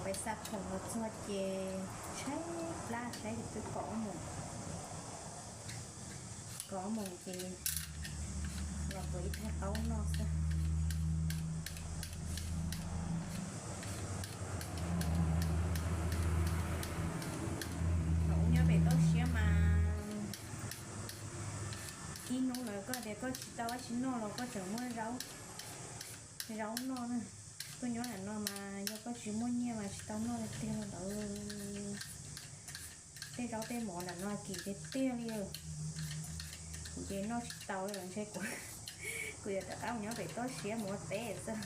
Xa khoom los txog ces tshaib plab saib twb kaum ob moos, kaum ob moos ces los tuav ib thaij qaub noj xwb. Thaum ub nyob pem toj siab mas ib hnub lawm koj tias koj tsis tau dab tsi noj los koj tseem muab zaub, zaub noj na. Tuaj nyob ntawm no mas yog koj tsis muaj nyiaj mas tsis tau noj tiag tiag li ntawd. Tej zaub tej mov ntawm no kim tiag tiag li. Kuv ces noj tsis tau li los ntshe kuv, kuv yuav rov qab mus nyob pem toj siab mus ua teb xwb.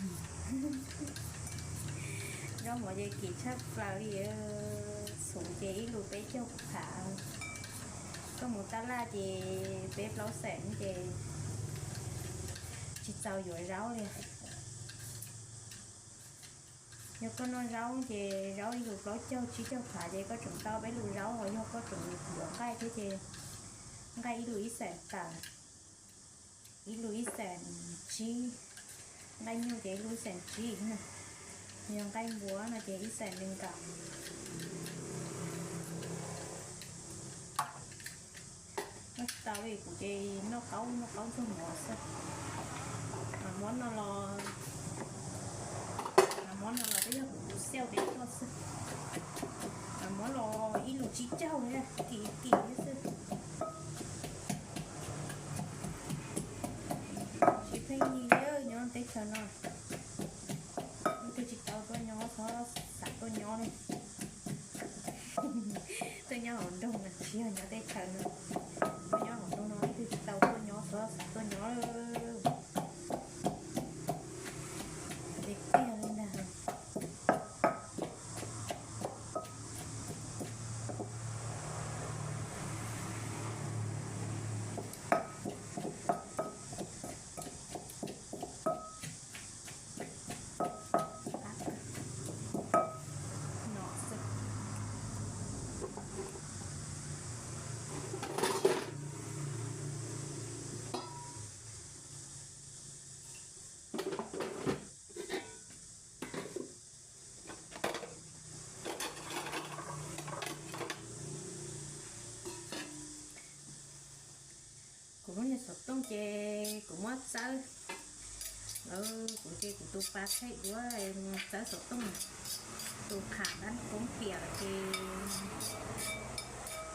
Zaub mov ces kim tshaj plaws li. Txhuv ces ib lus peb caug phav, koj mus tab laj ces peb plaub xees ces tsis txaus yuav zaub li. Yog koj noj zaub ces zaub ib lus plaub caug tsib caug phav ces koj tseem tau peb lus zaub, ho yog koj tseem yuav nqaij thiab ces nqaij ib lus ib xees tawm, ib lus ib xees tsib, nqaij nyuj ces ib lus ib xees tsib na, yog nqaij npua no ces ib xees nees nkaum. Noj tsis tau li kuv ces noj qaub noj qaub ntxuag mov xwb. Mas mov no los, mas mov no los twb yog kuv tus xiauj tes tuaj xwb. Mas mov los ib lus tsib caug li, kim kim xwb. Tsis pheej yig li nyob teb chaws no. Ib tug tsis tau tuaj nyob txhob xav tuaj nyob li. Tuaj nyob hauv nroog mas tsis yog nyob teb chaws no. Tuaj nyob hauv nroog no ib tug tsis tau tuaj nyob txhob xav tuaj nyob. Tiag tiag li ntag. Kuv lub niag xov tooj ces kuv muab txawb, kuv ces kuv tus pas thaij duab txawb xov tooj, tus qham dab koob tiam ces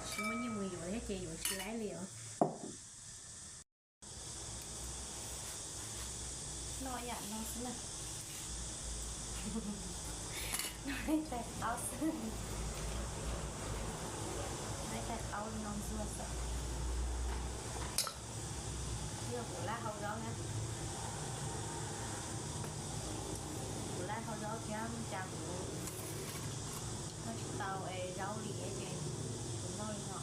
tsis muaj nyiaj mus yuav thiab ces yuav tsis laib li os. Noj yam no xwb na. Noj ib tais qaub xwb. Noj ib tais qaub li no ntxuag xwb. Yog kuv laj hau zaub na. Kuv laj hau zaub thiab cas kuv noj tsis tau es zaub li ces kuv noj li no.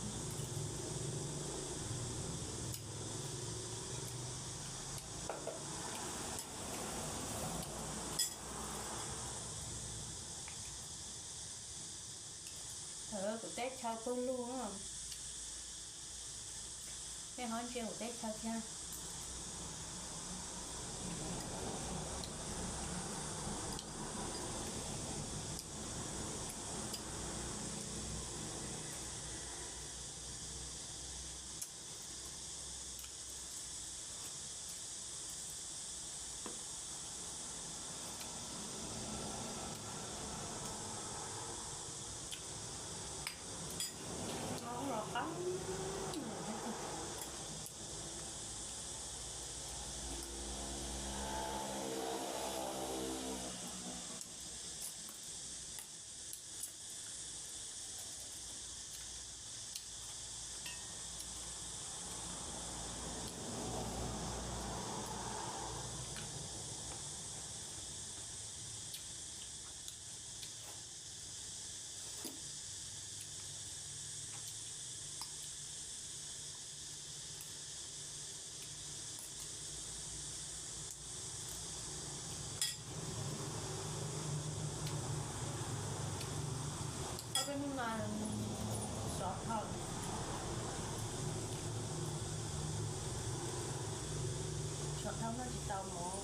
Kuv teb chaws pug lug, nej ho ntsia kuv teb chaws thiab. Ob peb hnub no sov dhau, sov dhau noj tsis tau mov,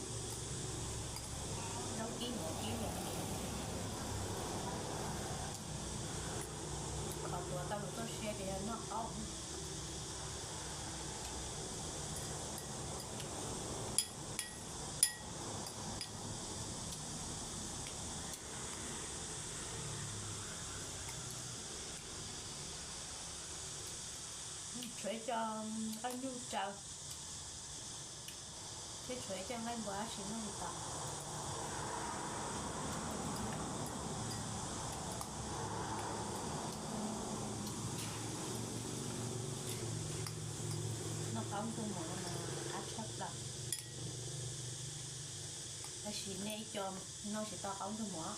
zaub kib mov kib li. Toj siab tias yog noj qaub. Tshuav ib co nqaij nyuj tsaws, thiab tshuav ib co nqaij npua tab sis noj tsis tau. Noj qaub ntuj mov mas qab tshaj plaws, tab sis nej ib co noj tsis tau qaub ntuj mov.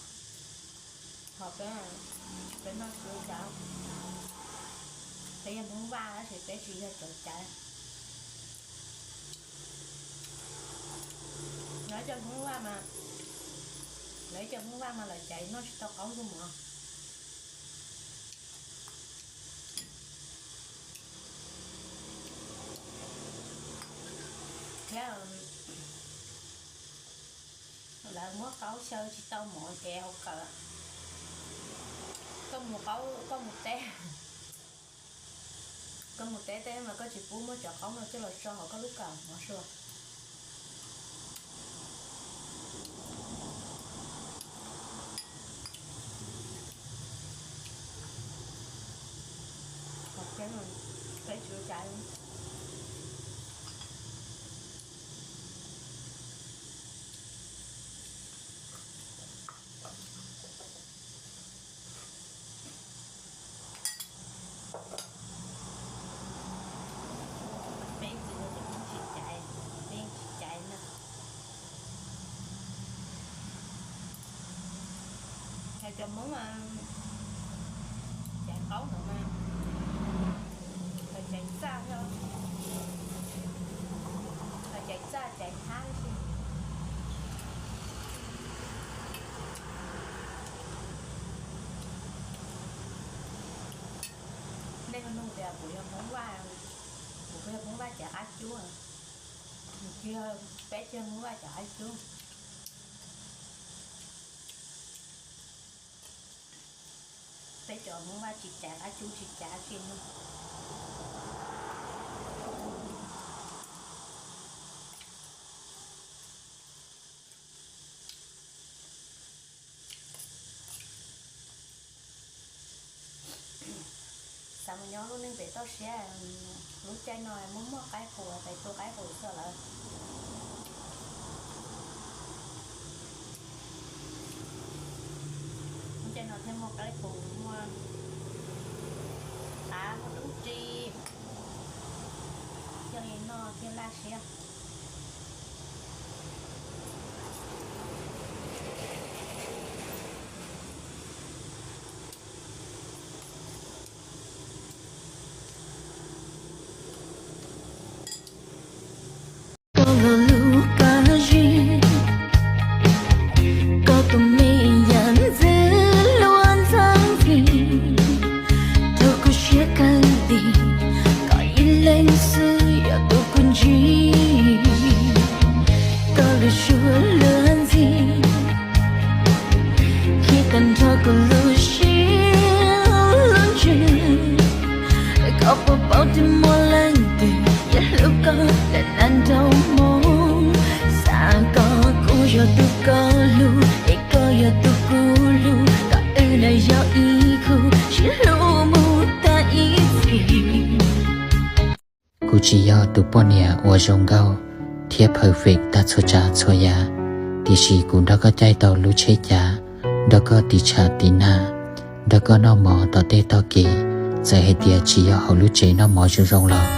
Ho peb, peb noj tsis ua cas, peb yog Hmoob Vaj tab sis peb tsis yog cov caiv. Lawv cov Hmoob Vaj mas, lawv cov Hmoob Vaj mas lawv caiv noj tsis tau qaub ntuj mov. Thiab lawv muab qaub xyaw tsis tau mov ces hauv kawm, koj mus qaub, koj mus teb, koj mus teb teb mas koj tsis pub muab cov qaub no coj los tso hauv koj lub kawm mov sua. Peb tsis ua cas. Peb tsis ua cas, peb tsis caiv, peb tsis caiv na. Hais cov Hmoob caiv qaub ntawd mas, caiv txaj, caiv txaj caiv hab xwb. Nej nug tias kuv yog Hmoob Vaj, kuv yog Hmoob Vaj caiv qab cub, peb tsis yog Hmoob Vaj caiv qab cub. Peb cov Hmoob Vaj tsis caiv qab cub tsis caiv tsi no. Xav mus nyob lub neej pem toj siab, lub caij no muaj muaj qaib qus, pem tu qaib qus xwb lawm. Lub caij no thiaj muaj qaib qus, muaj qav, muaj dub ris, thiaj li noj thiaj laj siab. Koj lub kab zib, koj tus me yam ntxwv luag ntxhab ntxhib, rau kuv siab kawg li, koj ib leeg xwb yog tus kuv ntsib. Koj lub suab luag ntxhi, khi tag nrho kuv lub siab lub ntsws, koj puas paub tias muaj leej twg yuav hlub koj lawm nag nrau moo. Xav kom kuv yog tus koj hlub, es koj yog tus kuv hlub, kom wb nrog yog ib khub sib hlub mus tag ib txhis. Kuv tsis yog tus poj niam uas zoo nkauj thiab perfect tag txhua tsav txhua yam, tiam sis kuv nrog koj caij tau lub tsheb cav, nrog koj tiv tsham tiv nag, nrog koj noj mov tom tej tog kev, txawm hais tias tsis yog hauv lub tsev noj mov zoo zoo los